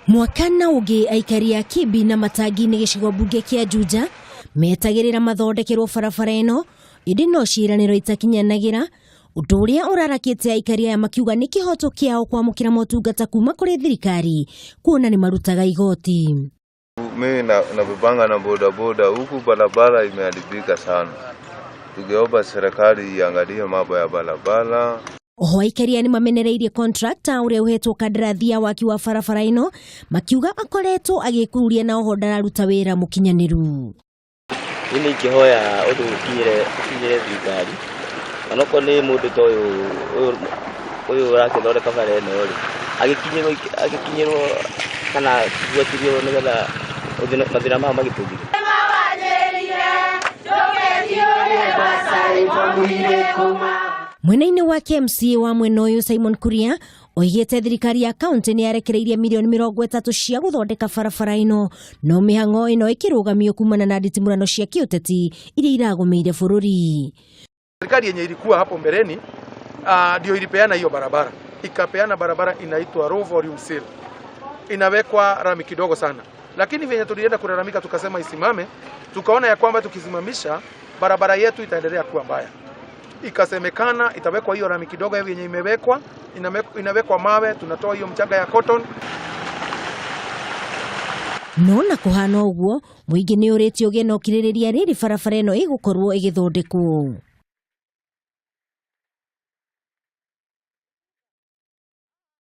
Mwaka na ũngĩ aikari a Kimbi na Matangi-inĩ gĩcigo mbunge kĩa Juja metagĩrĩra mathondekerwo barabara ĩno, ĩndĩ no ciĩranĩro itakinyanagĩra, ũndũ ũrĩa ũrarakĩte aikari aya makiuga nĩ kĩhoto kĩao kwamũkĩra motungata kuma kũrĩ thirikari kuona nĩ marutaga igoti. Mimi navipanga na bodaboda huku, barabara imeharibika sana. Tukiomba serikali iangalie mambo ya barabara. Oho aikari aya nĩmamenereirie contractor ũrĩa ũhetwo kandarathi ya waki wa barabara ĩno, makiuga akoretwo agĩkururia na oho ndararuta wĩra mũkinyanĩru. Niĩ nĩ ingĩhoya ũndũ ũkinyĩre thirikari, onokorwo nĩ mũndũ ta ũyũ ũyũ ũrakĩthondeka bara ĩno rĩ, agĩkinyĩrwo kana buatĩrio nĩgetha mathĩna maya magĩtũthire. Mwena-inĩ wake MCA wa mwena ũyũ Simon Kuria oigĩte thirikari ya kaunti nĩ yarekereirie mirioni 30 cia gũthondeka barabara ĩno, no mĩhang'o ĩno ĩkĩrũgamio kumana na nditimũrano cia kĩũteti iria iragũmĩire bũrũri. Serikali yenye ilikuwa hapo mbeleni ndio ilipeana hiyo barabara, ikapeana barabara inaitwa low volume seal, inawekwa rami kidogo sana, lakini venye tulienda kulalamika tukasema isimame, tukaona ya kwamba tukisimamisha barabara yetu itaendelea kuwa mbaya. Ikasemekana itawekwa hiyo rami kidogo yenye imewekwa, inawekwa mawe, tunatoa hiyo mchanga ya cotton. No na kũhana ũguo, mũingĩ nĩ ũrĩtio ũgĩe na ũkirĩrĩria rĩrĩ barabara ĩno ĩgũkorwo ĩgĩthondekwo.